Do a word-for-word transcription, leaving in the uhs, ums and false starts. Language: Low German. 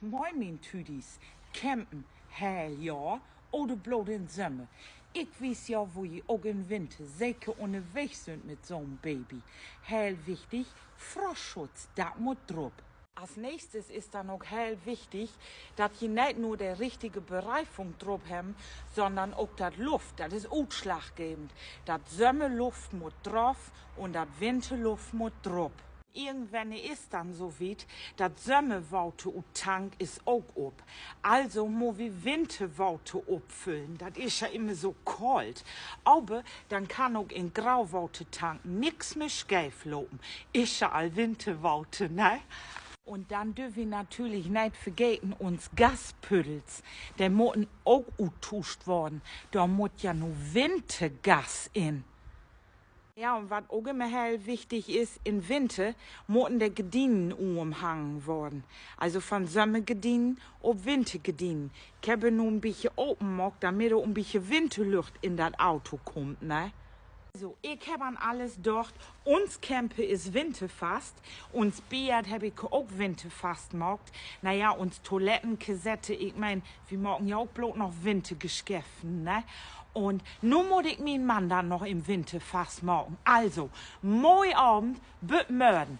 Moin, mien Tüdis. Campen, heel Johr oder blot in Sömmer? Ik weet ja, wo ji ok in Winter seker ünnerwegens sünd mit so'n Baby. Heel wichtig: Frostschutz, dat mutt drup. As nächstes is denn ok heel wichtig, dat ji neet nur de richtige Bereifung drup hebben, sonnern ok dat Luft. Dat is utslaggevend. Dat Sömmerluft mutt drauf un dat Winterluft mutt drup. Irgendwenn is dat denn so wiet, dat Sömmerwater ut Tank is ok op. Also mutt wi Winterwater opfüllen. Dat is ja immer so koolt. Aver denn kann ok in Grauwatertanken nix mehr scheef lopen. Is ja al Winterwater, ne? Un denn dröff wi natürlich neet vergeten uns Gaspüddels. De mutten ok uttuuscht worrn. Dor mutt ja nu Wintergas in. Ja, un wat ok immer heel wichtig is: In Winter mutten de Gardinen umhangen worrn. Also van Sömmergardinen op Wintergardinen. Ik hebb nu en bietje open maakt, dormit ok en bietje Winterlucht in dat Auto kummt, ne? So, ik hebb an alles docht. Uns Camper is winterfast. Uns Beer hebb ik ok winterfast maakt. Na ja, uns Toilettenkassette, ik meen, wi maken ja ok blot noch Wintergeschäften, ne? Un nu mutt ik mien Mann denn noch in Winter fast maken. Also, moi Avend, bit mörgen.